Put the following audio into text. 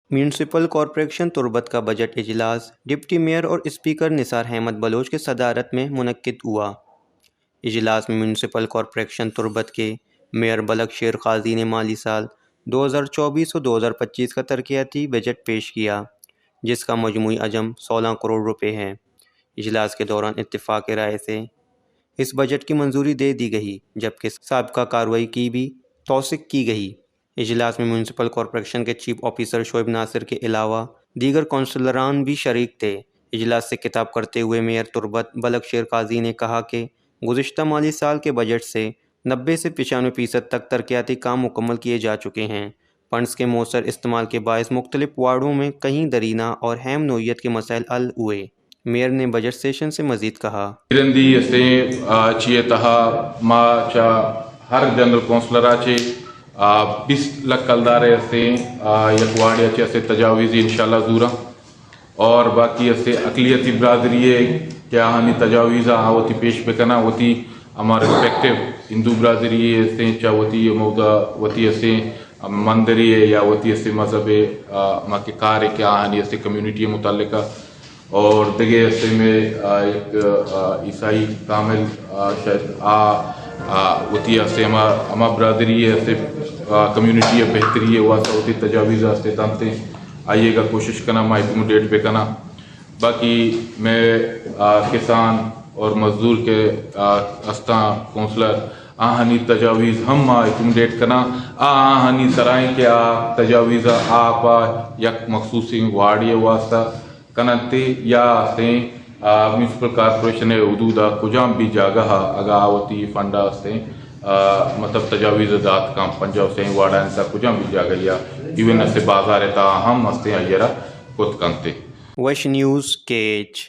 Municipal corporation تربت کا بجٹ اجلاس deputy mayor اور اسپیکر نثار احمد بلوچ کے صدارت میں منعقد ہوا۔ اجلاس میں میونسپل کارپوریشن تربت کے میئر بلک شیر قاضی نے مالی سال دو ہزار چوبیس و دو ہزار پچیس کا ترقیاتی بجٹ پیش کیا، جس کا مجموعی حجم سولہ کروڑ روپے ہے۔ اجلاس کے دوران اتفاق رائے سے اس بجٹ کی منظوری دے دی گئی، جبکہ سابقہ کارروائی کی بھی توثیق کی گئی۔ اجلاس میں میونسپل کارپوریشن کے چیف آفیسر شعیب ناصر کے علاوہ دیگر کونسلران بھی شریک تھے۔ اجلاس سے خطاب کرتے ہوئے میئر تربت بلک شیر قاضی نے کہا کہ گزشتہ مالی سال کے بجٹ سے نبے سے پچانوے فیصد تک ترقیاتی کام مکمل کیے جا چکے ہیں۔ فنڈز کے مؤثر استعمال کے باعث مختلف وارڈوں میں کہیں درینہ اور ہیم نوعیت کے مسائل حل ہوئے۔ میئر نے بجٹ سیشن سے مزید کہا۔ رندی استیں، آ، چیئے تہا ما چا ہر جنرل کونسلر آ چے، آ، بیست لکھ کلدار استیں، آ، یک وارڈ آ چے استیں تجاویز انشاءاللہ زوراں۔ اور باقی استیں اقلیتی برادری ہے کہ آہانی تجاویز آ وتی پیش بکنا، وتی ہما ریسپیکٹیو ہندو برادری ہے استیں چا وتی مودا وتی استیں مندری ہے یا وتی استیں مذہب ہے، آ، ما کے کار ہے کہ آہانی استیں کمیونٹی متعلقہ اور دگہ استیں میں، آ، ایک، آ، عیسائی کامل، آ، شاید آ، آ، وتی استیں ہما، ہما برادری ہے استیں، آ، کمیونٹی ہے بہتری ہے واسطہ وتی تجاویز استیں دانتے آئیے گا کوشش کنا ما اکوموڈیٹ بکنا۔ باقی میں، آ، کسان اور مزدور کے، آ، استاں کونسلر آہانی تجاویز ہم ما اکوموڈیٹ کنا۔ آ، آہانی سرائیں کہ آ تجاویز آ پا یک مخصوصیں وارڈی واسطہ کننتے یا استیں، آ، میونسپل کارپوریشن حدود آ کجام بھی جاگہ آ اگا آ وتی فنڈ آ استیں، آ، مطلب تجاویز دات کم پنجاہ و سئیں وارڈ آنتا کجام بھی جاگہ یا ایون استیں بازار تا ہم استیں آئیرا کت کنتے۔ وش نیوز کیچ۔